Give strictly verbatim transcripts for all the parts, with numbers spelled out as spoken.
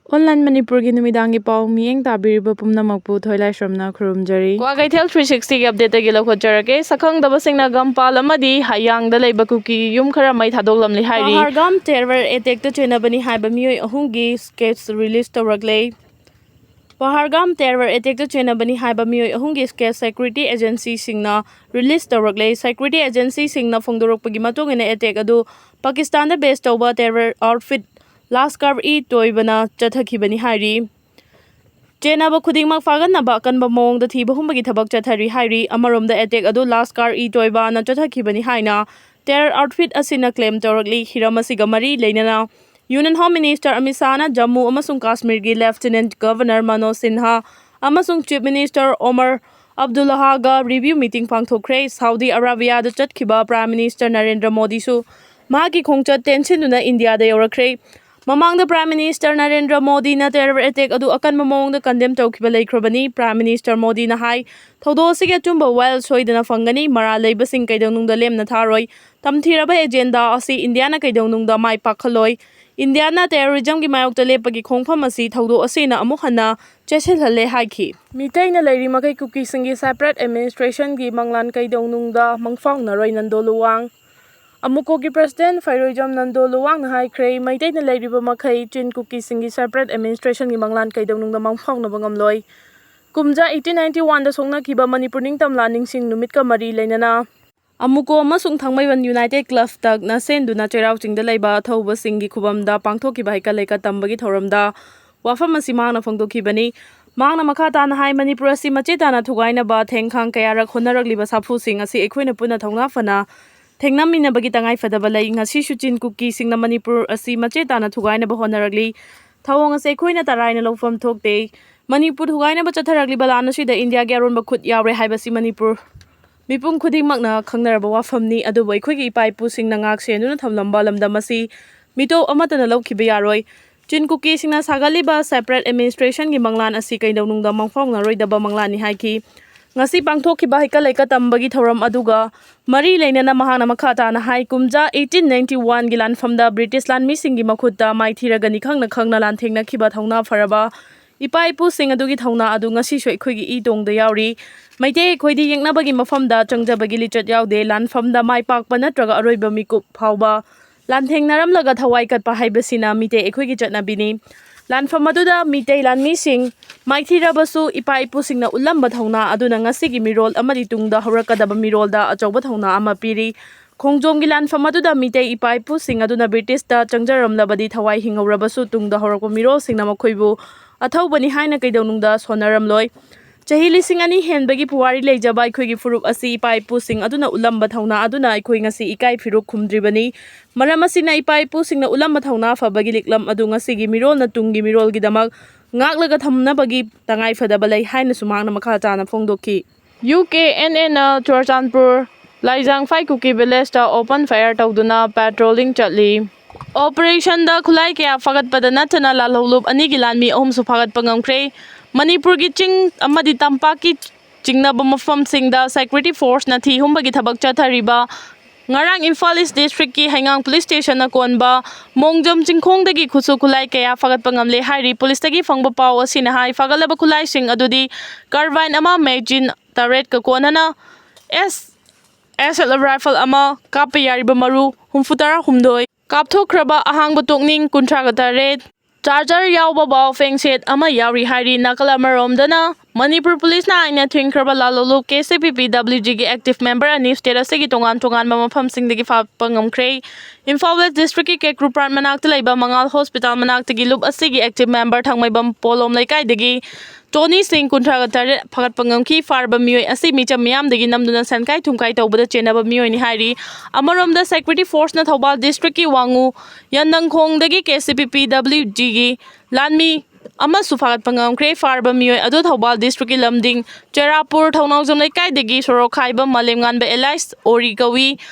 Online ꯃꯅꯤꯄꯨꯔꯒꯤ ꯅꯨꯃꯤꯗꯥꯡꯒꯤ ꯄꯥꯎ ꯃꯤꯠꯌꯦꯡ ꯇꯥꯕꯤꯔꯤꯕ ꯄꯨꯝꯅꯃꯛꯄꯨ ꯊꯣꯏꯂꯥꯏꯁ꯭ꯔꯝꯅ ꯈꯨꯔꯨꯝꯖꯔꯤ꯫ ꯀ꯭ꯋꯥꯀꯩꯊꯦꯜ three sixtyꯒꯤ updateꯇꯒꯤ ꯂꯧꯈꯠꯆꯔꯛꯀꯦ꯫ ꯁꯛꯈꯪꯗꯕꯁꯤꯡꯅ ꯒꯝꯄꯥꯜ ꯑꯃꯗꯤ ꯍꯌꯥꯡꯗ ꯂꯩꯕ ꯀꯨꯀꯤ ꯌꯨꯝ ꯈꯔ ꯃꯩ ꯊꯥꯗꯣꯛꯂꯝꯂꯦ ꯍꯥꯏꯔꯤ꯫ ꯄꯍꯜꯒꯥꯝ terror attackꯇ ꯆꯦꯟꯅꯕꯅꯤ ꯍꯥꯏꯕ ꯃꯤꯑꯣꯏ ꯑꯍꯨꯝꯒꯤ sketch release ꯇꯧꯔꯛꯂꯦ꯫ ꯄꯍꯜꯒꯥꯝ terror attackꯇ ꯆꯦꯟꯅꯕꯅꯤ ꯍꯥꯏꯕ ꯃꯤꯑꯣꯏ ꯑꯍꯨꯝꯒꯤ sketch security agencyꯁꯤꯡꯅ release ꯇꯧꯔꯛꯂꯦ꯫ Security agencyꯁꯤꯡꯅ ꯐꯣꯡꯗꯣꯔꯛꯄꯒꯤ ꯃꯇꯨꯡ ꯏꯟꯅ, attack ꯑꯗꯨ ꯄꯥꯀꯤꯁꯇꯥꯟꯗ base ꯇꯧꯕ terror outfit ꯂꯥꯁꯀꯥꯔ-ꯏ ꯇꯣꯏꯕꯅ ꯆꯠꯊꯈꯤꯕꯅꯤ ꯍꯥꯏꯔꯤ꯫ ꯆꯦꯟꯅꯕ ꯈꯨꯗꯤꯡꯃꯛ ꯐꯥꯒꯠꯅꯕ ꯑꯀꯟꯕ ꯃꯑꯣꯡꯗ ꯊꯤꯕ ꯍꯨꯝꯕꯒꯤ ꯊꯕꯛ ꯆꯠꯊꯔꯤ ꯍꯥꯏꯔꯤ꯫ ꯑꯃꯔꯣꯝꯗ, attack ꯑꯗꯨ ꯂꯥꯁꯀꯥꯔ-ꯏ ꯇꯣꯏꯕꯥꯅ ꯆꯠꯊꯈꯤꯕꯅꯤ ꯍꯥꯏꯅ terror outfit ꯑꯁꯤꯅ claim ꯇꯧꯔꯛꯂꯤ꯫ ꯍꯤꯔꯝ ꯑꯁꯤꯒ ꯃꯔꯤ ꯂꯩꯅꯅ Union Home Minister Amit ꯁꯥꯍꯅ Jammu ꯑꯃꯁꯨꯡ ꯀꯥꯁꯃꯤꯔꯒꯤ Lieutenant Governor ꯃꯅꯣꯖ ꯁꯤꯟꯍꯥ ꯑꯃꯁꯨꯡ Chief Minister ꯑꯣꯃꯔ ꯑꯕꯗꯨꯜꯂꯥꯍꯒ review meeting ꯄꯥꯡꯊꯣꯛꯈ꯭ꯔꯦ꯫ ꯁꯥꯎꯗꯤ ꯑꯔꯥꯕꯤꯌꯥꯗ ꯆꯠꯈꯤꯕ Prime Minister ꯅꯔꯦꯟꯗ꯭ꯔ ꯃꯣꯗꯤꯁꯨ ꯃꯍꯥꯛꯀꯤ ꯈꯣꯡꯆꯠ ꯇꯦꯟꯁꯤꯟꯗꯨꯅ ꯏꯟꯗꯤꯌꯥꯗ ꯌꯧꯔꯛꯈ꯭ꯔꯦ꯫ ꯃꯃꯥꯡꯗ Prime Minister ꯅꯔꯦꯟꯗ꯭ꯔ ꯃꯣꯗꯤꯅ terror attack ꯑꯗꯨ ꯑꯀꯟꯕ ꯃꯑꯣꯡꯗ condemn ꯇꯧꯈꯤꯕ ꯂꯩꯈ꯭ꯔꯕꯅꯤ꯫ Prime Minister ꯃꯣꯗꯤꯅ ꯍꯥꯏ, ꯊꯧꯗꯣꯛ ꯑꯁꯤꯒꯤ ꯑꯆꯨꯝꯕ ꯋꯥꯌꯦꯜ ꯁꯣꯏꯗꯅ ꯐꯪꯒꯅꯤ, ꯃꯔꯥꯜ ꯂꯩꯕꯁꯤꯡ ꯀꯩꯗꯧꯅꯨꯡꯗ ꯂꯦꯝꯅ ꯊꯥꯔꯣꯏ, ꯇꯝꯊꯤꯔꯕ agenda ꯑꯁꯤ ꯏꯟꯗꯤꯌꯥꯅ ꯀꯩꯗꯧꯅꯨꯡꯗ ꯃꯥꯏ ꯄꯥꯛꯍꯜꯂꯣꯏ꯫ ꯏꯟꯗꯤꯌꯥꯅ terrorismꯒꯤ ꯃꯥꯌꯣꯛꯇ ꯂꯦꯞꯄꯒꯤ ꯈꯣꯡꯐꯝ ꯑꯁꯤ ꯊꯧꯗꯣꯛ ꯑꯁꯤꯅ ꯑꯃꯨꯛ ꯍꯟꯅ ꯆꯦꯠꯁꯤꯜꯍꯜꯂꯦ ꯍꯥꯏꯈꯤ꯫ ꯃꯤꯇꯩꯅ ꯂꯩꯔꯤ ꯃꯈꯩ ꯀꯨꯀꯤꯁꯤꯡꯒꯤ separate administrationꯒꯤ ꯃꯪꯂꯥꯟ ꯀꯩꯗꯧꯅꯨꯡꯗ ꯃꯪꯐꯥꯎꯅꯔꯣꯏ, ꯅꯟꯗꯣ ꯂꯨꯋꯥꯡ꯫ ꯑꯃꯨꯀꯣꯒꯤ President ꯐꯩꯔꯣꯏꯖꯝ ꯅꯟꯗꯣ ꯂꯨꯋꯥꯡꯅ ꯍꯥꯏꯈ꯭ꯔꯦ, ꯃꯩꯇꯩꯅ ꯂꯩꯔꯤꯕ ꯃꯈꯩ ꯆꯤꯟ ꯀꯨꯀꯤꯁꯤꯡꯒꯤ separate administrationꯒꯤ ꯃꯪꯂꯥꯟ ꯀꯩꯗꯧꯅꯨꯡꯗ ꯃꯪꯐꯥꯎꯅꯕ ꯉꯝꯂꯣꯏ꯫ ꯀꯨꯝꯖꯥ eighteen ninety oneꯗ ꯁꯣꯛꯅꯈꯤꯕ ꯃꯅꯤꯄꯨꯔ ꯅꯤꯡꯇꯝꯂꯥ ꯅꯤꯡꯁꯤꯡ ꯅꯨꯃꯤꯠꯀ ꯃꯔꯤ ꯂꯩꯅꯅ ꯑꯃꯨꯀꯣ ꯑꯃꯁꯨꯡ ꯊꯥꯡꯃꯩꯕꯟ United Club ꯇꯛꯅ ꯁꯦꯟꯗꯨꯅ ꯆꯩꯔꯥꯎ ꯆꯤꯡꯗ ꯂꯩꯕ ꯑꯊꯧꯕꯁꯤꯡꯒꯤ ꯈꯨꯕꯝꯗ ꯄꯥꯡꯊꯣꯛꯈꯤꯕ ꯍꯩꯀꯠ ꯂꯩꯀꯠ ꯇꯝꯕꯒꯤ ꯊꯧꯔꯝꯗ ꯋꯥꯐꯝ ꯑꯁꯤ ꯃꯍꯥꯛꯅ ꯐꯣꯡꯗꯣꯛꯈꯤꯕꯅꯤ꯫ ꯃꯍꯥꯛꯅ ꯃꯈꯥ ꯇꯥꯅ ꯍꯥꯏ, ꯃꯅꯤꯄꯨꯔ ꯑꯁꯤ ꯃꯆꯦ ꯇꯥꯅ ꯊꯨꯒꯥꯏꯅꯕ ꯊꯦꯡꯈꯥꯡ ꯀꯌꯥꯔꯛ ꯍꯣꯠꯅꯔꯛꯂꯤꯕ ꯁꯥꯐꯨꯁꯤꯡ ꯑꯁꯤ ꯑꯩꯈꯣꯏꯅ ꯄꯨꯟꯅ ꯊꯧꯅꯥ ꯐꯅ ꯊꯦꯡꯅꯃꯤꯟꯅꯕꯒꯤ ꯇꯉꯥꯏꯐꯗꯕ ꯂꯩ꯫ ꯉꯁꯤꯁꯨ ꯆꯤꯟ ꯀꯨꯀꯤꯁꯤꯡꯅ ꯃꯅꯤꯄꯨꯔ ꯑꯁꯤ ꯃꯆꯦ ꯇꯥꯅ ꯊꯨꯒꯥꯏꯅꯕ ꯍꯣꯠꯅꯔꯛꯂꯤ꯫ ꯊꯧꯑꯣꯡ ꯑꯁꯤ ꯑꯩꯈꯣꯏꯅ ꯇꯔꯥꯏꯅ ꯂꯧꯐꯝ ꯊꯣꯛꯇꯦ꯫ ꯃꯅꯤꯄꯨꯔ ꯊꯨꯒꯥꯏꯅꯕ ꯆꯠꯊꯔꯛꯂꯤꯕ ꯂꯥꯟ ꯑꯁꯤꯗ ꯏꯟꯗꯤꯌꯥꯒꯤ ꯑꯔꯣꯟꯕ ꯈꯨꯠ ꯌꯥꯎꯔꯦ ꯍꯥꯏꯕꯁꯤ ꯃꯅꯤꯄꯨꯔ ꯃꯤꯄꯨꯝ ꯈꯨꯗꯤꯡꯃꯛꯅ ꯈꯪꯅꯔꯕ ꯋꯥꯐꯝꯅꯤ꯫ ꯑꯗꯨꯕꯨ ꯑꯩꯈꯣꯏꯒꯤ ꯏꯄꯥ ꯏꯄꯨꯁꯤꯡꯅ ꯉꯥꯛ ꯁꯦꯟꯗꯨꯅ ꯊꯝꯂꯝꯕ ꯂꯝꯗꯝ ꯑꯁꯤ ꯃꯤꯇꯣꯞ ꯑꯃꯠꯇꯅ ꯂꯧꯈꯤꯕ ꯌꯥꯔꯣꯏ꯫ ꯆꯤꯟ ꯀꯨꯀꯤꯁꯤꯡꯅ ꯁꯥꯒꯠꯂꯤꯕ separate administrationꯒꯤ ꯃꯪꯂꯥꯟ ꯑꯁꯤ ꯀꯩꯗꯧꯅꯨꯡꯗ ꯃꯪꯐꯥꯎꯅꯔꯣꯏꯗꯕ ꯃꯪꯂꯥꯟꯅꯤ ꯍꯥꯏꯈꯤ꯫ ꯉꯁꯤ ꯄꯥꯡꯊꯣꯛꯈꯤꯕ ꯍꯩꯀꯠ ꯂꯩꯀꯠ ꯇꯝꯕꯒꯤ ꯊꯧꯔꯝ ꯑꯗꯨꯒ ꯃꯔꯤ ꯂꯩꯅꯅ ꯃꯍꯥꯛꯅ ꯃꯈꯥ ꯇꯥꯅ ꯍꯥꯏ, ꯀꯨꯝꯖꯥ eighteen ninety one ꯒꯤ ꯂꯥꯟꯐꯝꯗ ꯕ꯭ꯔꯤꯇꯤꯁ ꯂꯥꯟꯃꯤꯁꯤꯡꯒꯤ ꯃꯈꯨꯠꯇ ꯃꯥꯏꯊꯤꯔꯒꯅꯤ ꯈꯪꯅ ꯈꯪꯅ ꯂꯥꯟꯊꯦꯡꯅꯈꯤꯕ ꯊꯧꯅꯥ ꯐꯔꯕ ꯏꯄꯥ ꯏꯄꯨꯁꯤꯡ ꯑꯗꯨꯒꯤ ꯊꯧꯅꯥ ꯑꯗꯨ ꯉꯁꯤꯁꯨ ꯑꯩꯈꯣꯏꯒꯤ ꯏ ꯇꯣꯡꯗ ꯌꯥꯎꯔꯤ꯫ ꯃꯩꯇꯩ ꯑꯩꯈꯣꯏꯗꯤ ꯌꯦꯛꯅꯕꯒꯤ ꯃꯐꯝꯗ ꯆꯪꯖꯕꯒꯤ ꯂꯤꯆꯠ ꯌꯥꯎꯗꯦ꯫ ꯂꯥꯟꯐꯝꯗ ꯃꯥꯏ ꯄꯥꯛꯄ ꯅꯠꯇ꯭ꯔꯒ ꯑꯔꯣꯏꯕ ꯃꯤꯀꯨꯞ ꯐꯥꯎꯕ ꯂꯥꯟꯊꯦꯡꯅꯔꯝꯂꯒ ꯊꯋꯥꯏ ꯀꯠꯄ ꯍꯥꯏꯕꯁꯤꯅ ꯃꯤꯇꯩ ꯑꯩꯈꯣꯏꯒꯤ ꯆꯠꯅꯕꯤꯅꯤ꯫ ꯂꯥꯟꯐꯝ ꯑꯗꯨꯗ ꯃꯤꯇꯩ ꯂꯥꯟꯃꯤꯁꯤꯡ ꯃꯥꯏꯊꯤꯔꯕꯁꯨ ꯏꯄꯥ ꯏꯄꯨꯁꯤꯡꯅ ꯎꯠꯂꯝꯕ ꯊꯧꯅꯥ ꯑꯗꯨꯅ ꯉꯁꯤꯒꯤ ꯃꯤꯔꯣꯜ ꯑꯃꯗꯤ ꯇꯨꯡꯗ ꯍꯧꯔꯛꯀꯗꯕ ꯃꯤꯔꯣꯜꯗ ꯑꯆꯧꯕ ꯊꯧꯅꯥ ꯑꯃ ꯄꯤꯔꯤ꯫ ꯈꯣꯡꯖꯣꯝꯒꯤ ꯂꯥꯟꯐꯝ ꯑꯗꯨꯗ ꯃꯤꯇꯩ ꯏꯄꯥ ꯏꯄꯨꯁꯤꯡ ꯑꯗꯨꯅ ꯕ꯭ꯔꯤꯇꯤꯁꯇ ꯆꯪꯖꯔꯝꯂꯕꯗꯤ ꯊꯋꯥꯏ ꯍꯤꯡꯍꯧꯔꯕꯁꯨ ꯇꯨꯡꯗ ꯍꯧꯔꯛꯄ ꯃꯤꯔꯣꯜꯁꯤꯡꯅ ꯃꯈꯣꯏꯕꯨ ꯑꯊꯧꯕꯅꯤ ꯍꯥꯏꯅ ꯀꯩꯗꯧꯅꯨꯡꯗ ꯁꯣꯟꯅꯔꯝꯂꯣꯏ꯫ ꯆꯍꯤ ꯂꯤꯁꯤꯡ ꯑꯅꯤ ꯍꯦꯟꯕꯒꯤ ꯄꯨꯋꯥꯔꯤ ꯂꯩꯖꯕ ꯑꯩꯈꯣꯏꯒꯤ ꯐꯨꯔꯨꯞ ꯑꯁꯤ ꯏꯄꯥ ꯏꯄꯨꯁꯤꯡ ꯑꯗꯨꯅ ꯎꯠꯂꯝꯕ ꯊꯧꯅꯥ ꯑꯗꯨꯅ ꯑꯩꯈꯣꯏ ꯉꯁꯤ ꯏꯀꯥꯏ ꯐꯤꯔꯨꯛ ꯈꯨꯝꯗ꯭ꯔꯤꯕꯅꯤ꯫ ꯃꯔꯝ ꯑꯁꯤꯅ ꯏꯄꯥ ꯏꯄꯨꯁꯤꯡꯅ ꯎꯠꯂꯝꯕ ꯊꯧꯅꯥ ꯐꯕꯒꯤ ꯂꯤꯛꯂꯝ ꯑꯗꯨ ꯉꯁꯤꯒꯤ ꯃꯤꯔꯣꯜꯅ ꯇꯨꯡꯒꯤ ꯃꯤꯔꯣꯜꯒꯤꯗꯃꯛ ꯉꯥꯛꯂꯒ ꯊꯝꯅꯕꯒꯤ ꯇꯉꯥꯏꯐꯗꯕ ꯂꯩ ꯍꯥꯏꯅꯁꯨ ꯃꯍꯥꯛꯅ ꯃꯈꯥ ꯇꯥꯅ ꯐꯣꯡꯗꯣꯛꯈꯤ꯫ ꯌꯨ ꯀꯦ ꯑꯦꯟ ꯑꯦꯅ ꯆꯨꯔꯆꯥꯟꯄꯨꯔ ꯂꯥꯏꯖꯥꯡꯐꯥꯏ ꯀꯨꯀꯤ ꯚꯤꯂꯦꯖꯇ ꯑꯣꯄꯟ ꯐꯥꯌꯔ ꯇꯧꯗꯨꯅ ꯄꯦꯇ꯭ꯔꯣꯂꯤꯡ ꯆꯠꯂꯤ꯫ ꯑꯣꯄꯔꯦꯁꯟꯗ ꯈꯨꯠꯂꯥꯏ ꯀꯌꯥ ꯐꯒꯠꯄꯗ ꯅꯠꯇꯅ ꯂꯥꯜꯍꯧꯂꯨꯞ ꯑꯅꯤꯒꯤ ꯂꯥꯟꯃꯤ ꯑꯍꯨꯝꯁꯨ ꯐꯥꯒꯠꯄ ꯉꯝꯈ꯭ꯔꯦ꯫ ꯃꯅꯤꯄꯨꯔꯒꯤ ꯆꯤꯡ ꯑꯃꯗꯤ ꯇꯝꯄꯥꯛꯀꯤ ꯆꯤꯡꯅꯕ ꯃꯐꯝꯁꯤꯡꯗ ꯁꯦꯀ꯭ꯌꯨꯔꯤꯇꯤ ꯐꯣꯔꯁꯅ ꯊꯤ ꯍꯨꯝꯕꯒꯤ ꯊꯕꯛ ꯆꯠꯊꯔꯤꯕ ꯉꯔꯥꯡ ꯏꯝꯐꯥꯜ ꯏꯁ ꯗꯤꯁꯇ꯭ꯔꯤꯛꯀꯤ ꯍꯩꯉꯥꯡ ꯄꯨꯂꯤꯁ ꯁ꯭ꯇꯦꯁꯟꯅ ꯀꯣꯟꯕ ꯃꯣꯡꯖꯝ ꯆꯤꯡꯈꯣꯡꯗꯒꯤ ꯈꯨꯠꯁꯨ ꯈꯨꯠꯂꯥꯏ ꯀꯌꯥ ꯐꯒꯠꯄ ꯉꯝꯂꯦ ꯍꯥꯏꯔꯤ꯫ ꯄꯨꯂꯤꯁꯇꯒꯤ ꯐꯪꯕ ꯄꯥꯎ ꯑꯁꯤꯅ ꯍꯥꯏ, ꯐꯒꯠꯂꯕ ꯈꯨꯠꯂꯥꯏꯁꯤꯡ ꯑꯗꯨꯗꯤ ꯀꯥꯔꯕꯥꯏꯟ ꯑꯃ, ꯃꯦꯒꯖꯤꯟ ꯇꯔꯦꯠꯀ ꯀꯣꯟꯅꯅ ꯑꯦꯁ ꯑꯦꯁ ꯑꯦꯜ ꯔꯥꯏꯐꯜ ꯑꯃ, ꯀꯥꯞꯄ ꯌꯥꯔꯤꯕ ꯃꯔꯨ ꯍꯨꯝꯐꯨ ꯇꯔꯥ ꯍꯨꯝꯗꯣꯏ, ꯀꯥꯞꯊꯣꯛꯈ꯭ꯔꯕ ꯑꯍꯥꯡꯕ ꯇꯣꯛꯅꯤꯡ ꯀꯨꯟꯊ꯭ꯔꯥꯒ ꯇꯔꯦꯠ, ꯆꯥꯔꯖꯔ ꯌꯥꯎꯕ ꯕꯥꯑꯣꯐꯦꯡ ꯁꯦꯠ ꯑꯃ ꯌꯥꯎꯔꯤ ꯍꯥꯏꯔꯤ꯫ ꯅꯥꯀꯜ ꯑꯃꯔꯣꯝꯗꯅ ꯃꯅꯤꯄꯨꯔ ꯄꯨꯂꯤꯁꯅ ꯑꯥꯏꯟꯅ ꯊꯤꯡꯈ꯭ꯔꯕ ꯂꯥꯂꯣꯂꯨꯞ ꯀꯦ ꯁꯤ ꯄꯤ ꯄꯤ ꯗꯕ꯭ꯂꯤꯎ ꯖꯤꯒꯤ ꯑꯦꯛꯇꯤꯚ ꯃꯦꯝꯕꯔ ꯑꯅꯤ ꯁ꯭ꯇꯦꯠ ꯑꯁꯤꯒꯤ ꯇꯣꯉꯥꯟ ꯇꯣꯉꯥꯟꯕ ꯃꯐꯝꯁꯤꯡꯗꯒꯤ ꯐꯥꯕ ꯉꯝꯈ꯭ꯔꯦ꯫ ꯏꯝꯐꯥꯜ ꯋꯦꯁ ꯗꯤꯁꯇ꯭ꯔꯤꯛꯀꯤ ꯀꯦꯀ꯭ꯔꯨꯄ꯭ꯔꯥꯠ ꯃꯅꯥꯛꯇ ꯂꯩꯕ ꯃꯉꯥꯜ ꯍꯣꯁꯄꯤꯇꯥꯜ ꯃꯅꯥꯛꯇꯒꯤ ꯂꯨꯞ ꯑꯁꯤꯒꯤ ꯑꯦꯛꯇꯤꯚ ꯃꯦꯝꯕꯔ ꯊꯥꯡꯃꯩꯕꯝ ꯄꯣꯂꯣꯝ ꯂꯩꯀꯥꯏꯗꯒꯤ ꯇꯣꯅꯤ ꯁꯤꯡ ꯀꯨꯟꯊ꯭ꯔꯥꯒ ꯇꯔꯦꯠ ꯐꯥꯒꯠꯄ ꯉꯝꯈꯤ꯫ ꯐꯥꯔꯕ ꯃꯤꯑꯣꯏ ꯑꯁꯤ ꯃꯤꯆꯝ ꯃꯤꯌꯥꯝꯗꯒꯤ ꯅꯝꯗꯨꯅ ꯁꯦꯟꯈꯥꯏ ꯊꯨꯝꯈꯥꯏ ꯇꯧꯕꯗ ꯆꯦꯟꯅꯕ ꯃꯤꯑꯣꯏꯅꯤ ꯍꯥꯏꯔꯤ꯫ ꯑꯃꯔꯣꯝꯗ ꯁꯦꯀ꯭ꯌꯨꯔꯤꯇꯤ ꯐꯣꯔꯁꯅ ꯊꯧꯕꯥꯜ ꯗꯤꯁꯇ꯭ꯔꯤꯛꯀꯤ ꯋꯥꯡꯉꯨ ꯌꯥꯟꯗꯪꯈꯣꯡꯗꯒꯤ ꯀꯦ ꯁꯤ ꯄꯤ ꯄꯤ ꯗꯕ꯭ꯂꯤꯎ ꯖꯤꯒꯤ ꯂꯥꯟꯃꯤ ꯑꯃꯁꯨ ꯐꯥꯒꯠꯄ ꯉꯝꯈ꯭ꯔꯦ꯫ ꯐꯥꯔꯕ ꯃꯤꯑꯣꯏ ꯑꯗꯨ ꯊꯧꯕꯥꯜ district ꯀꯤ ꯂꯝꯗꯤꯡ ꯆꯦꯔꯥꯄꯨꯔ ꯊꯧꯅꯥꯎꯖꯝ ꯂꯩꯀꯥꯏꯗꯒꯤ ꯁꯣꯔꯣꯛ ꯈꯥꯏꯕ ꯃꯥꯂꯦꯝꯉꯥꯟꯕ alias ꯑꯣꯔꯤ ꯀꯧꯏ꯫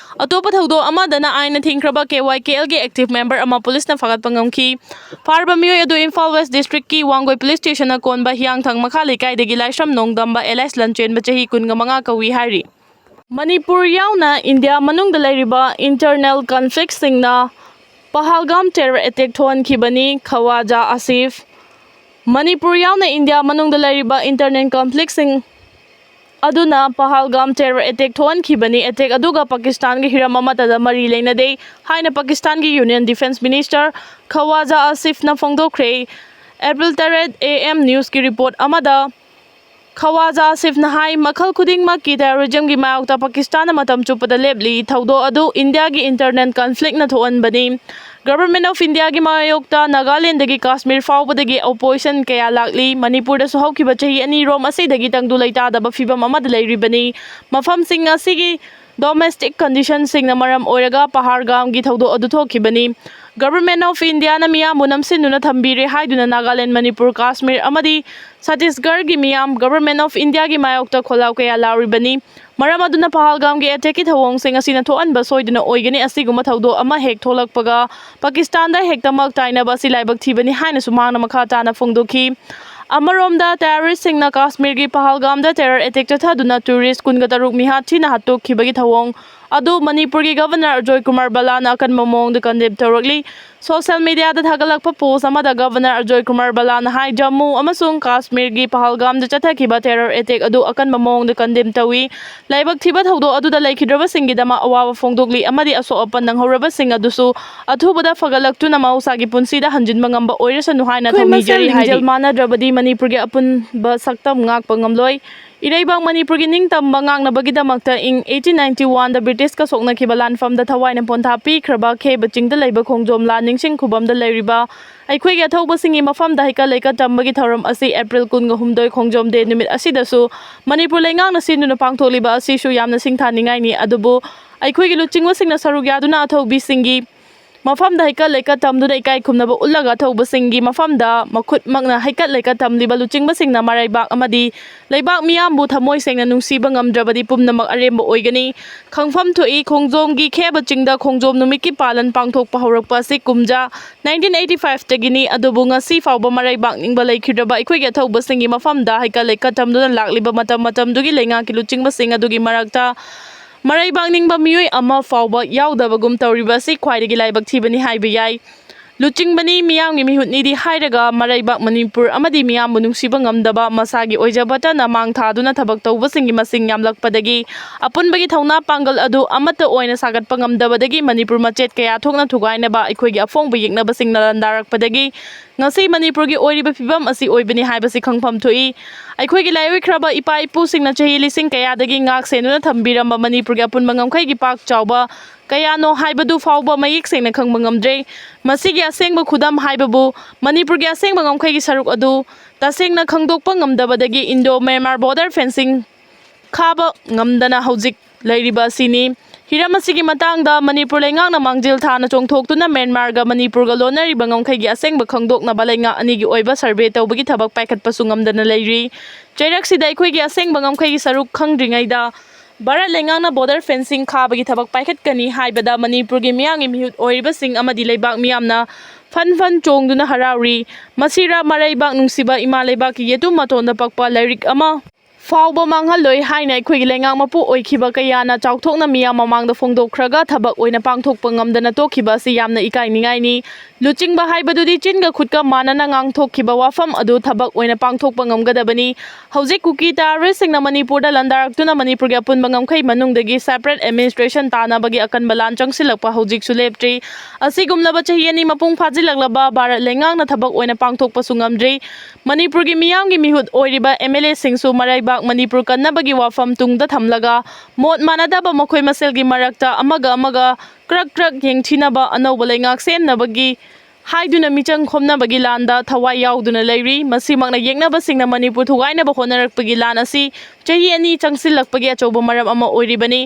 ꯑꯇꯣꯞꯄ ꯊꯧꯗꯣꯛ ꯑꯃꯗꯅ ꯑꯥꯏꯟꯅ ꯊꯤꯡꯈ꯭ꯔꯕ K Y K L ꯒꯤ active member ꯑꯃ ꯄꯨꯂꯤꯁꯅ ꯐꯥꯒꯠꯄ ꯉꯝꯈꯤ꯫ ꯐꯥꯔꯕ ꯃꯤꯑꯣꯏ ꯑꯗꯨ ꯏꯝꯐꯥꯜ West district ꯀꯤ ꯋꯥꯡꯒꯣꯏ police station ꯅ ꯀꯣꯟꯕ ꯍꯤꯌꯥꯡꯊꯥꯡ ꯃꯈꯥ ꯂꯩꯀꯥꯏꯗꯒꯤ ꯂꯥꯏꯁ꯭ꯔꯝ ꯅꯣꯡꯗꯝꯕ alias ꯂꯟꯆꯦꯟꯕ ꯆꯍꯤ ꯀꯨꯟꯃꯉꯥ ꯀꯧꯏ ꯍꯥꯏꯔꯤ꯫ ꯃꯅꯤꯄꯨꯔ ꯌꯥꯎꯅ ꯏꯟꯗꯤꯌꯥ ꯃꯅꯨꯡꯗ ꯂꯩꯔꯤꯕ internal conflict ꯁꯤꯡꯅ ꯄꯍꯜꯒꯥꯝ terror attack ꯊꯣꯛꯍꯟꯈꯤꯕꯅꯤ꯫ ꯈꯋꯥꯖꯥ ꯑꯁꯤꯐ꯫ ꯃꯅꯤꯄꯨꯔ ꯌꯥꯎꯅ ꯏꯟꯗꯤꯌꯥ ꯃꯅꯨꯡꯗ ꯂꯩꯔꯤꯕ internal conflict ꯁꯤꯡ ꯑꯗꯨꯅ ꯄꯍꯜꯒꯥꯝ terror attack ꯊꯣꯛꯍꯟꯈꯤꯕꯅꯤ꯫ Attack ꯑꯗꯨꯒ ꯄꯥꯀꯤꯁꯇꯥꯟꯒꯤ ꯍꯤꯔꯝ ꯑꯃꯠꯇꯗ ꯃꯔꯤ ꯂꯩꯅꯗꯦ ꯍꯥꯏꯅ ꯄꯥꯀꯤꯁꯇꯥꯟꯒꯤ Union Defence Minister ꯈꯋꯥꯖꯥ ꯑꯁꯤꯐꯅ ꯐꯣꯡꯗꯣꯛꯈ꯭ꯔꯦ꯫ April ꯇꯔꯦꯠ A M news ꯀꯤ report ꯑꯃꯗ ꯈꯋꯥꯖꯥ ꯑꯁꯤꯐꯅ ꯍꯥꯏ, ꯃꯈꯜ ꯈꯨꯗꯤꯡꯃꯛꯀꯤ terrorism ꯒꯤ ꯃꯥꯌꯣꯛꯇ ꯄꯥꯀꯤꯁꯇꯥꯟꯅ ꯃꯇꯝ ꯆꯨꯞꯄꯗ ꯂꯦꯞꯂꯤ꯫ ꯊꯧꯗꯣꯛ ꯑꯗꯨ ꯏꯟꯗꯤꯌꯥꯒꯤ internal conflict ꯅ ꯊꯣꯛꯍꯟꯕꯅꯤ꯫ Government of India ꯒꯤ ꯃꯥꯌꯣꯛꯇ ꯅꯥꯒꯥꯂꯦꯟꯗꯒꯤ ꯀꯥꯁꯃꯤꯔ ꯐꯥꯎꯕꯗꯒꯤ opposition ꯀꯌꯥ ꯂꯥꯛꯂꯤ꯫ ꯃꯅꯤꯄꯨꯔꯗꯁꯨ ꯍꯧꯈꯤꯕ ꯆꯍꯤ ꯑꯅꯤꯔꯣꯝ ꯑꯁꯤꯗꯒꯤ ꯇꯪꯗꯨ ꯂꯩꯇꯥꯗꯕ ꯐꯤꯕꯝ ꯑꯃꯗ ꯂꯩꯔꯤꯕꯅꯤ꯫ ꯃꯐꯝꯁꯤꯡ ꯑꯁꯤꯒꯤ domestic condition ꯁꯤꯡꯅ ꯃꯔꯝ ꯑꯣꯏꯔꯒ ꯄꯍꯜꯒꯥꯝꯒꯤ ꯊꯧꯗꯣꯛ ꯑꯗꯨ ꯊꯣꯛꯈꯤꯕꯅꯤ꯫ Government of India ꯅ ꯃꯤꯌꯥꯝꯕꯨ ꯅꯝꯁꯤꯟꯗꯨꯅ ꯊꯝꯕꯤꯔꯦ ꯍꯥꯏꯗꯨꯅ ꯅꯥꯒꯥꯂꯦꯟ, ꯃꯅꯤꯄꯨꯔ, ꯀꯥꯁꯃꯤꯔ ꯑꯃꯗꯤ ꯁꯠꯇꯤꯁꯒꯔꯒꯤ ꯃꯤꯌꯥꯝ Government of India ꯒꯤ ꯃꯥꯌꯣꯛꯇ ꯈꯣꯜꯂꯥꯎ ꯀꯌꯥ ꯂꯥꯎꯔꯤꯕꯅꯤ꯫ ꯃꯔꯝ ꯑꯗꯨꯅ ꯄꯍꯜꯒꯥꯝꯒꯤ attack ꯀꯤ ꯊꯧꯑꯣꯡꯁꯤꯡ ꯑꯁꯤꯅ ꯊꯣꯛꯍꯟꯕ ꯁꯣꯏꯗꯅ ꯑꯣꯏꯒꯅꯤ꯫ ꯑꯁꯤꯒꯨꯝꯕ ꯊꯧꯗꯣꯛ ꯑꯃ ꯍꯦꯛ ꯊꯣꯛꯂꯛꯄꯒ ꯄꯥꯀꯤꯁꯇꯥꯟꯗ ꯍꯦꯛꯇꯃꯛ ꯇꯥꯏꯅꯕ ꯑꯁꯤ ꯂꯥꯏꯕꯛ ꯊꯤꯕꯅꯤ ꯍꯥꯏꯅꯁꯨ ꯃꯍꯥꯛꯅ ꯃꯈꯥ ꯇꯥꯅ ꯐꯣꯡꯗꯣꯛꯈꯤ꯫ ꯑꯃꯔꯣꯝꯗ terrorist ꯁꯤꯡꯅ ꯀꯥꯁꯃꯤꯔꯒꯤ ꯄꯍꯜꯒꯥꯝꯗ terror attack ꯆꯠꯊꯗꯨꯅ tourist ꯀꯨꯟꯒ ꯇꯔꯨꯛ ꯃꯤꯍꯥꯠ ꯊꯤꯅ ꯍꯥꯠꯇꯣꯛꯈꯤꯕꯒꯤ ꯊꯧꯑꯣꯡ ꯑꯗꯨ ꯃꯅꯤꯄꯨꯔꯒꯤ Governor ꯑꯖꯣꯏ ꯀꯨꯃꯥꯔ ꯕꯂꯥꯅ ꯑꯀꯟꯕ ꯃꯑꯣꯡꯗ condemn ꯇꯧꯔꯛꯂꯤ꯫ Social media ꯗ ꯊꯥꯒꯠꯂꯛꯄ post ꯑꯃꯗ Governor ꯑꯖꯣꯏ ꯀꯨꯃꯥꯔ ꯕꯂꯥꯅ ꯍꯥꯏ, ꯖꯝꯃꯨ ꯑꯃꯁꯨꯡ ꯀꯥꯁꯃꯤꯔꯒꯤ ꯄꯍꯜꯒꯥꯝꯗ ꯆꯠꯊꯈꯤꯕ terror attack ꯑꯗꯨ ꯑꯀꯟꯕ ꯃꯑꯣꯡꯗ condemn ꯇꯧꯏ꯫ ꯂꯥꯏꯕꯛ ꯊꯤꯕ ꯊꯧꯗꯣꯛ ꯑꯗꯨꯗ ꯂꯩꯈꯤꯗ꯭ꯔꯕꯁꯤꯡꯒꯤꯗꯃꯛ ꯑꯋꯥꯕ ꯐꯣꯡꯗꯣꯛꯂꯤ ꯑꯃꯗꯤ ꯑꯁꯣꯛ ꯑꯄꯟ ꯅꯪꯍꯧꯔꯕꯁꯤꯡ ꯑꯗꯨꯁꯨ ꯑꯊꯨꯕꯗ ꯐꯒꯠꯂꯛꯇꯨꯅ ꯃꯍꯧꯁꯥꯒꯤ ꯄꯨꯟꯁꯤꯗ ꯍꯟꯖꯤꯟꯕ ꯉꯝꯕ ꯑꯣꯏꯔꯁꯅꯨ ꯍꯥꯏꯅ ꯑꯩꯈꯣꯏ ꯊꯧꯅꯤꯖꯔꯤ ꯃꯁꯦꯜ ꯍꯥꯏꯔꯤ꯫ ꯂꯤꯡꯖꯦꯜ ꯃꯥꯟꯅꯗ꯭ꯔꯕꯗꯤ ꯃꯅꯤꯄꯨꯔꯒꯤ ꯑꯄꯨꯟꯕ ꯁꯛꯇꯝ ꯉꯥꯛꯄ ꯉꯝꯂꯣꯏ꯫ ꯏꯔꯩꯕꯥꯛ ꯃꯅꯤꯄꯨꯔꯒꯤ ꯅꯤꯡꯇꯝꯕ ꯉꯥꯛꯅꯕꯒꯤꯗꯃꯛꯇ ꯏꯪ eighteen ninety one ꯗ British ꯀ ꯁꯣꯛꯅꯈꯤꯕ ꯂꯥꯟꯐꯝꯗ ꯊꯋꯥꯏꯅ ꯄꯣꯟꯊꯥ ꯄꯤꯈ꯭ꯔꯕ ꯈꯦꯕ ꯆꯤꯡꯗ ꯂꯩꯕ ꯈꯣꯡꯖꯣꯝ ꯂꯥꯟ ꯅꯤꯡꯁꯤꯡ ꯈꯨꯕꯝꯗ ꯂꯩꯔꯤꯕ ꯑꯩꯈꯣꯏꯒꯤ ꯑꯊꯧꯕꯁꯤꯡꯒꯤ ꯃꯐꯝꯗ ꯍꯩꯀꯠ ꯂꯩꯀꯠ ꯇꯝꯕꯒꯤ ꯊꯧꯔꯝ ꯑꯁꯤ April ꯀꯨꯟꯒ ꯍꯨꯝꯗꯣꯏ ꯈꯣꯡꯖꯣꯝ day ꯅꯨꯃꯤꯠ ꯑꯁꯤꯗꯁꯨ ꯃꯅꯤꯄꯨꯔ ꯂꯩꯉꯥꯛꯅ ꯁꯤꯟꯗꯨꯅ ꯄꯥꯡꯊꯣꯛꯂꯤꯕ ꯑꯁꯤꯁꯨ ꯌꯥꯝꯅ ꯁꯤꯡꯊꯥꯅꯤꯡꯉꯥꯏꯅꯤ꯫ ꯑꯗꯨꯕꯨ ꯑꯩꯈꯣꯏꯒꯤ ꯂꯨꯆꯤꯡꯕꯁꯤꯡꯅ ꯁꯔꯨꯛ ꯌꯥꯗꯨꯅ ꯑꯊꯧꯕꯤꯁꯤꯡꯒꯤ ꯃꯐꯝꯗ ꯍꯩꯀꯠ ꯂꯩꯀꯠ ꯊꯝꯗꯨꯅ ꯏꯀꯥꯏ ꯈꯨꯝꯅꯕ ꯎꯠꯂꯒ ꯑꯊꯧꯕꯁꯤꯡꯒꯤ ꯃꯐꯝꯗ ꯃꯈꯨꯠꯃꯛꯅ ꯍꯩꯀꯠ ꯂꯩꯀꯠ ꯊꯝꯂꯤꯕ ꯂꯨꯆꯤꯡꯕꯁꯤꯡꯅ ꯃꯔꯩꯕꯥꯛ ꯑꯃꯗꯤ ꯂꯩꯕꯥꯛ ꯃꯤꯌꯥꯝꯕꯨ ꯊꯃꯣꯏ ꯁꯦꯡꯅ ꯅꯨꯡꯁꯤꯕ ꯉꯝꯗ꯭ꯔꯕꯗꯤ ꯄꯨꯝꯅꯃꯛ ꯑꯔꯦꯝꯕ ꯑꯣꯏꯒꯅꯤ꯫ ꯈꯪꯐꯝ ꯊꯣꯛꯏ, ꯈꯣꯡꯖꯣꯝꯒꯤ ꯈꯦꯕ ꯆꯤꯡꯗ ꯈꯣꯡꯖꯣꯝ ꯅꯨꯃꯤꯠꯀꯤ ꯄꯥꯂꯟ ꯄꯥꯡꯊꯣꯛꯄ ꯍꯧꯔꯛꯄ ꯑꯁꯤ ꯀꯨꯝꯖꯥ nineteen eighty five ꯇꯒꯤꯅꯤ, ꯑꯗꯨꯕꯨ ꯉꯁꯤ ꯐꯥꯎꯕ ꯃꯔꯩꯕꯥꯛ ꯅꯤꯡꯕ ꯂꯩꯈꯤꯗ꯭ꯔꯕ ꯑꯩꯈꯣꯏꯒꯤ ꯑꯊꯧꯕꯁꯤꯡꯒꯤ ꯃꯐꯝꯗ ꯍꯩꯀꯠ ꯂꯩꯀꯠ ꯊꯝꯗꯨꯅ ꯂꯥꯛꯂꯤꯕ ꯃꯇꯝ ꯃꯇꯝꯗꯨꯒꯤ ꯂꯩꯉꯥꯛꯀꯤ ꯂꯨꯆꯤꯡꯕꯁꯤꯡ ꯑꯗꯨꯒꯤ ꯃꯔꯛꯇ ꯃꯔꯩꯕꯥꯛ ꯅꯤꯡꯕ ꯃꯤꯑꯣꯏ ꯑꯃ ꯐꯥꯎꯕ ꯌꯥꯎꯗꯕꯒꯨꯝ ꯇꯧꯔꯤꯕ ꯑꯁꯤ ꯈ꯭ꯋꯥꯏꯗꯒꯤ ꯂꯥꯏꯕꯛ ꯊꯤꯕꯅꯤ ꯍꯥꯏꯕ ꯌꯥꯏ꯫ ꯂꯨꯆꯤꯡꯕꯅꯤ, ꯃꯤꯌꯥꯝꯒꯤ ꯃꯤꯍꯨꯠꯅꯤꯗꯤ ꯍꯥꯏꯔꯒ ꯃꯔꯩꯕꯥꯛ ꯃꯅꯤꯄꯨꯔ ꯑꯃꯗꯤ ꯃꯤꯌꯥꯝꯕꯨ ꯅꯨꯡꯁꯤꯕ ꯉꯝꯗꯕ, ꯃꯁꯥꯒꯤ ꯑꯣꯏꯖꯕꯇꯅ ꯃꯥꯡ ꯊꯥꯗꯨꯅ ꯊꯕꯛ ꯇꯧꯕꯁꯤꯡꯒꯤ ꯃꯁꯤꯡ ꯌꯥꯝꯂꯛꯄꯗꯒꯤ ꯑꯄꯨꯟꯕꯒꯤ ꯊꯧꯅꯥ ꯄꯥꯡꯒꯜ ꯑꯗꯨ ꯑꯃꯠꯇ ꯑꯣꯏꯅ ꯁꯥꯒꯠꯄ ꯉꯝꯗꯕꯗꯒꯤ ꯃꯅꯤꯄꯨꯔ ꯃꯆꯦꯠ ꯀꯌꯥ ꯊꯣꯛꯅ ꯊꯨꯒꯥꯏꯅꯕ ꯑꯩꯈꯣꯏꯒꯤ ꯑꯐꯣꯡꯕ ꯌꯦꯛꯅꯕꯁꯤꯡꯅ ꯂꯥꯟꯗꯥꯔꯛꯄꯗꯒꯤ ꯉꯁꯤ ꯃꯅꯤꯄꯨꯔꯒꯤ ꯑꯣꯏꯔꯤꯕ ꯐꯤꯕꯝ ꯑꯁꯤ ꯑꯣꯏꯕꯅꯤ ꯍꯥꯏꯕꯁꯤ ꯈꯪꯐꯝ ꯊꯣꯛꯏ꯫ ꯑꯩꯈꯣꯏꯒꯤ ꯂꯥꯏꯑꯣꯏꯈ꯭ꯔꯕ ꯏꯄꯥ ꯏꯄꯨꯁꯤꯡꯅ ꯆꯍꯤ ꯂꯤꯁꯤꯡ ꯀꯌꯥꯗꯒꯤ ꯉꯥꯛ ꯁꯦꯟꯗꯨꯅ ꯊꯝꯕꯤꯔꯝꯕ ꯃꯅꯤꯄꯨꯔꯒꯤ ꯑꯄꯨꯟꯕ ꯉꯝꯈꯩꯒꯤ ꯄꯥꯛ ꯆꯥꯎꯕ ꯀꯌꯥꯅꯣ ꯍꯥꯏꯕꯗꯨ ꯐꯥꯎꯕ ꯃꯌꯦꯛ ꯁꯦꯡꯅ ꯈꯪꯕ ꯉꯝꯗ꯭ꯔꯦ꯫ ꯃꯁꯤꯒꯤ ꯑꯁꯦꯡꯕ ꯈꯨꯗꯝ ꯍꯥꯏꯕꯕꯨ ꯃꯅꯤꯄꯨꯔꯒꯤ ꯑꯁꯦꯡꯕ ꯉꯝꯈꯩꯒꯤ ꯁꯔꯨꯛ ꯑꯗꯨ ꯇꯁꯦꯡꯅ ꯈꯪꯗꯣꯛꯄ ꯉꯝꯗꯕꯗꯒꯤ Indo Myanmar border fencing ꯈꯥꯕ ꯉꯝꯗꯅ ꯍꯧꯖꯤꯛ ꯂꯩꯔꯤꯕ ꯑꯁꯤꯅꯤ꯫ ꯍꯤꯔꯝ ꯑꯁꯤꯒꯤ ꯃꯇꯥꯡꯗ ꯃꯅꯤꯄꯨꯔ ꯂꯩꯉꯥꯛꯅ ꯃꯥꯡꯖꯤꯜ ꯊꯥꯅ ꯆꯣꯡꯊꯣꯛꯇꯨꯅ ꯃ꯭ꯌꯥꯟꯃꯥꯔꯒ ꯃꯅꯤꯄꯨꯔꯒ ꯂꯣꯟꯅꯔꯤꯕ ꯉꯝꯈꯩꯒꯤ ꯑꯁꯦꯡꯕ ꯈꯪꯗꯣꯛꯅꯕ ꯂꯩꯉꯥꯛ ꯑꯅꯤꯒꯤ ꯑꯣꯏꯕ ꯁꯔꯚꯦ ꯇꯧꯕꯒꯤ ꯊꯕꯛ ꯄꯥꯏꯈꯠꯄꯁꯨ ꯉꯝꯗꯅ ꯂꯩꯔꯤ꯫ ꯆꯩꯔꯛꯁꯤꯗ ꯑꯩꯈꯣꯏꯒꯤ ꯑꯁꯦꯡꯕ ꯉꯝꯈꯩꯒꯤ ꯁꯔꯨꯛ ꯈꯪꯗ꯭ꯔꯤꯉꯩꯗ ꯚꯥꯔꯠ ꯂꯩꯉꯥꯛꯅ border fencing ꯈꯥꯕꯒꯤ ꯊꯕꯛ ꯄꯥꯏꯈꯠꯀꯅꯤ ꯍꯥꯏꯕꯗ ꯃꯅꯤꯄꯨꯔꯒꯤ ꯃꯤꯌꯥꯝꯒꯤ ꯃꯤꯍꯨꯠ ꯑꯣꯏꯔꯤꯕꯁꯤꯡ ꯑꯃꯗꯤ ꯂꯩꯕꯥꯛ ꯃꯤꯌꯥꯝꯅ ꯐꯟ ꯐꯟ ꯆꯣꯡꯗꯨꯅ ꯍꯔꯥꯎꯔꯤ꯫ ꯃꯁꯤꯔꯥ ꯃꯔꯩꯕꯥꯛ ꯅꯨꯡꯁꯤꯕ ꯏꯃꯥ ꯂꯩꯕꯥꯛꯀꯤ ꯌꯦꯇꯨꯝ ꯃꯇꯣꯟꯗ ꯄꯛꯄ ꯂꯥꯏꯔꯤꯛ ꯑꯃ ꯐꯥꯎꯕ ꯃꯥꯡꯍꯜꯂꯣꯏ ꯍꯥꯏꯅ ꯑꯩꯈꯣꯏꯒꯤ ꯂꯩꯉꯥꯛ ꯃꯄꯨ ꯑꯣꯏꯈꯤꯕ ꯀꯌꯥꯅ ꯆꯥꯎꯊꯣꯛꯅ ꯃꯤꯌꯥꯝ ꯃꯃꯥꯡꯗ ꯐꯣꯡꯗꯣꯛꯈ꯭ꯔꯒ ꯊꯕꯛ ꯑꯣꯏꯅ ꯄꯥꯡꯊꯣꯛꯄ ꯉꯝꯗꯅ ꯇꯣꯛꯈꯤꯕ ꯑꯁꯤ ꯌꯥꯝꯅ ꯏꯀꯥꯏꯅꯤꯡꯉꯥꯏꯅꯤ꯫ ꯂꯨꯆꯤꯡꯕ ꯍꯥꯏꯕꯗꯨꯗꯤ ꯆꯤꯟꯒ ꯈꯨꯠꯀ ꯃꯥꯟꯅꯅ ꯉꯥꯡꯊꯣꯛꯈꯤꯕ ꯋꯥꯐꯝ ꯑꯗꯨ ꯊꯕꯛ ꯑꯣꯏꯅ ꯄꯥꯡꯊꯣꯛꯄ ꯉꯝꯒꯗꯕꯅꯤ꯫ ꯍꯧꯖꯤꯛ ꯀꯨꯀꯤ terroristꯁꯤꯡꯅ ꯃꯅꯤꯄꯨꯔꯗ ꯂꯥꯟꯗꯥꯔꯛꯇꯨꯅ ꯃꯅꯤꯄꯨꯔꯒꯤ ꯑꯄꯨꯟꯕ ꯉꯝꯈꯩ ꯃꯅꯨꯡꯗꯒꯤ separate administration ꯇꯥꯅꯕꯒꯤ ꯑꯀꯟꯕ ꯂꯥꯟ ꯆꯪꯁꯤꯜꯂꯛꯄ ꯍꯧꯖꯤꯛꯁꯨ ꯂꯦꯞꯇ꯭ꯔꯤ꯫ ꯑꯁꯤꯒꯨꯝꯂꯕ ꯆꯍꯤ ꯑꯅꯤ ꯃꯄꯨꯡ ꯐꯥꯖꯤꯜꯂꯛꯂꯕ ꯚꯥꯔꯠ ꯂꯩꯉꯥꯛꯅ ꯊꯕꯛ ꯑꯣꯏꯅ ꯄꯥꯡꯊꯣꯛꯄꯁꯨ ꯉꯝꯗ꯭ꯔꯤ꯫ ꯃꯅꯤꯄꯨꯔꯒꯤ ꯃꯤꯌꯥꯝꯒꯤ ꯃꯤꯍꯨꯠ ꯑꯣꯏꯔꯤꯕ MLAꯁꯤꯡꯁꯨ ꯃꯔꯩꯕꯥꯛ ꯃꯅꯤꯄꯨꯔ ꯀꯟꯅꯕꯒꯤ ꯋꯥꯐꯝ ꯇꯨꯡꯗ ꯊꯝꯂꯒ ꯃꯣꯠ ꯃꯥꯟꯅꯗꯕ ꯃꯈꯣꯏ ꯃꯁꯦꯜꯒꯤ ꯃꯔꯛꯇ ꯑꯃꯒ ꯑꯃꯒ ꯀ꯭ꯔꯛ ꯀ꯭ꯔꯛ ꯌꯦꯡꯊꯤꯅꯕ ꯑꯅꯧꯕ ꯂꯩꯉꯥꯛ ꯁꯦꯝꯅꯕꯒꯤ ꯍꯥꯏꯗꯨꯅ ꯃꯤꯆꯪ ꯈꯣꯝꯅꯕꯒꯤ ꯂꯥꯟꯗ ꯊꯋꯥꯏ ꯌꯥꯎꯗꯨꯅ ꯂꯩꯔꯤ꯫ ꯃꯁꯤꯃꯛꯅ ꯌꯦꯛꯅꯕꯁꯤꯡꯅ ꯃꯅꯤꯄꯨꯔ ꯊꯨꯒꯥꯏꯅꯕ ꯍꯣꯠꯅꯔꯛꯄꯒꯤ ꯂꯥꯟ ꯑꯁꯤ ꯆꯍꯤ ꯑꯅꯤ ꯆꯪꯁꯤꯜꯂꯛꯄꯒꯤ ꯑꯆꯧꯕ ꯃꯔꯝ ꯑꯃ ꯑꯣꯏꯔꯤꯕꯅꯤ꯫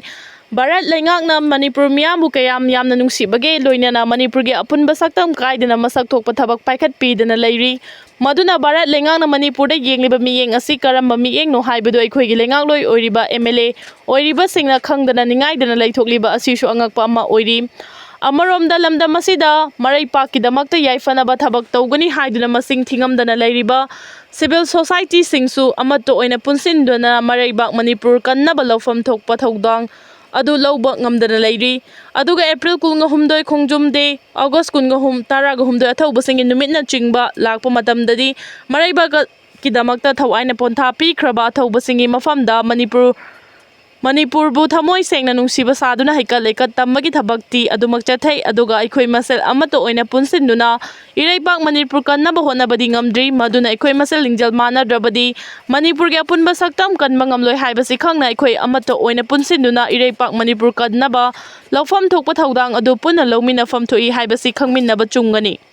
ꯚꯥꯔꯠ ꯂꯩꯉꯥꯛꯅ ꯃꯅꯤꯄꯨꯔ ꯃꯤꯌꯥꯝꯕꯨ ꯀꯌꯥꯝ ꯌꯥꯝꯅ ꯅꯨꯡꯁꯤꯕꯒꯦ, ꯂꯣꯏꯅꯅ ꯃꯅꯤꯄꯨꯔꯒꯤ ꯑꯄꯨꯟꯕ ꯁꯛꯇꯝ ꯀꯥꯏꯗꯅ ꯃꯁꯛ ꯊꯣꯛꯄ ꯊꯕꯛ ꯄꯥꯏꯈꯠꯄꯤꯗꯅ ꯂꯩꯔꯤ꯫ ꯃꯗꯨꯅ ꯚꯥꯔꯠ ꯂꯩꯉꯥꯛꯅ ꯃꯅꯤꯄꯨꯔꯗ ꯌꯦꯡꯂꯤꯕ ꯃꯤꯠꯌꯦꯡ ꯑꯁꯤ ꯀꯔꯝꯕ ꯃꯤꯠꯌꯦꯡꯅꯣ ꯍꯥꯏꯕꯗꯨ ꯑꯩꯈꯣꯏꯒꯤ ꯂꯩꯉꯥꯛꯂꯣꯏ ꯑꯣꯏꯔꯤꯕ ꯑꯦꯝ ꯑꯦꯜ ꯑꯦ ꯑꯣꯏꯔꯤꯕꯁꯤꯡꯅ ꯈꯪꯗꯅ ꯅꯤꯡꯉꯥꯏꯗꯅ ꯂꯩꯊꯣꯛꯂꯤꯕ ꯑꯁꯤꯁꯨ ꯑꯉꯛꯄ ꯑꯃ ꯑꯣꯏꯔꯤ꯫ ꯑꯃꯔꯣꯝꯗ ꯂꯝꯗꯝ ꯑꯁꯤꯗ ꯃꯔꯩ ꯄꯥꯛꯀꯤꯗꯃꯛꯇ ꯌꯥꯏꯐꯅꯕ ꯊꯕꯛ ꯇꯧꯒꯅꯤ ꯍꯥꯏꯗꯨꯅ ꯃꯁꯤꯡ ꯊꯤꯉꯝꯗꯅ ꯂꯩꯔꯤꯕ ꯁꯤꯚꯤꯜ ꯁꯣꯁꯥꯏꯇꯤꯁꯤꯡꯁꯨ ꯑꯃꯠꯇ ꯑꯣꯏꯅ ꯄꯨꯟꯁꯤꯟꯗꯨꯅ ꯃꯔꯩꯕꯥꯛ ꯃꯅꯤꯄꯨꯔ ꯀꯟꯅꯕ ꯂꯧꯐꯝ ꯊꯣꯛꯄ ꯊꯧꯗꯥꯡ ꯑꯗꯨ ꯂꯧꯕ ꯉꯝꯗꯅ ꯂꯩꯔꯤ꯫ ꯑꯗꯨꯒ ꯑꯦꯄ꯭ꯔꯤꯜ ꯀꯨꯟꯒ ꯍꯨꯝꯗꯣꯏ ꯈꯣꯡꯖꯣꯝ ꯗꯦ, ꯑꯣꯒꯁ ꯀꯨꯟꯒ ꯍꯨꯝ, ꯇꯔꯥꯒ ꯍꯨꯝꯗꯣꯏ ꯑꯊꯧꯕꯁꯤꯡꯒꯤ ꯅꯨꯃꯤꯠꯅꯆꯤꯡꯕ ꯂꯥꯛꯄ ꯃꯇꯝꯗꯗꯤ ꯃꯔꯩꯕꯥꯛꯀꯤꯗꯃꯛꯇ ꯊꯋꯥꯏꯅ ꯄꯣꯟꯊꯥ ꯄꯤꯈ꯭ꯔꯕ ꯑꯊꯧꯕꯁꯤꯡꯒꯤ ꯃꯐꯝꯗ ꯃꯅꯤꯄꯨꯔ ꯃꯅꯤꯄꯨꯔꯕꯨ ꯊꯃꯣꯏ ꯁꯦꯡꯅ ꯅꯨꯡꯁꯤꯕ ꯁꯥꯗꯨꯅ ꯍꯩꯀꯠ ꯂꯩꯀꯠ ꯇꯝꯕꯒꯤ ꯊꯕꯛꯇꯤ ꯑꯗꯨꯃꯛ ꯆꯠꯊꯩ꯫ ꯑꯗꯨꯒ ꯑꯩꯈꯣꯏ ꯃꯁꯦꯜ ꯑꯃꯠꯇ ꯑꯣꯏꯅ ꯄꯨꯟꯁꯤꯟꯗꯨꯅ ꯏꯔꯩꯄꯥꯛ ꯃꯅꯤꯄꯨꯔ ꯀꯟꯅꯕ ꯍꯣꯠꯅꯕꯗꯤ ꯉꯝꯗ꯭ꯔꯤ꯫ ꯃꯗꯨꯅ ꯑꯩꯈꯣꯏ ꯃꯁꯦꯜ ꯂꯤꯡꯖꯦꯜ ꯃꯥꯟꯅꯗ꯭ꯔꯕꯗꯤ ꯃꯅꯤꯄꯨꯔꯒꯤ ꯑꯄꯨꯟꯕ ꯁꯛꯇꯝ ꯀꯟꯕ ꯉꯝꯂꯣꯏ ꯍꯥꯏꯕꯁꯤ ꯈꯪꯅ ꯑꯩꯈꯣꯏ ꯑꯃꯠꯇ ꯑꯣꯏꯅ ꯄꯨꯟꯁꯤꯟꯗꯨꯅ ꯏꯔꯩꯄꯥꯛ ꯃꯅꯤꯄꯨꯔ ꯀꯟꯅꯕ ꯂꯧꯐꯝ ꯊꯣꯛꯄ ꯊꯧꯗꯥꯡ ꯑꯗꯨ ꯄꯨꯟꯅ ꯂꯧꯃꯤꯟꯅꯐꯝ ꯊꯣꯛꯏ ꯍꯥꯏꯕꯁꯤ ꯈꯪꯃꯤꯟꯅꯕ ꯆꯨꯝꯒꯅꯤ꯫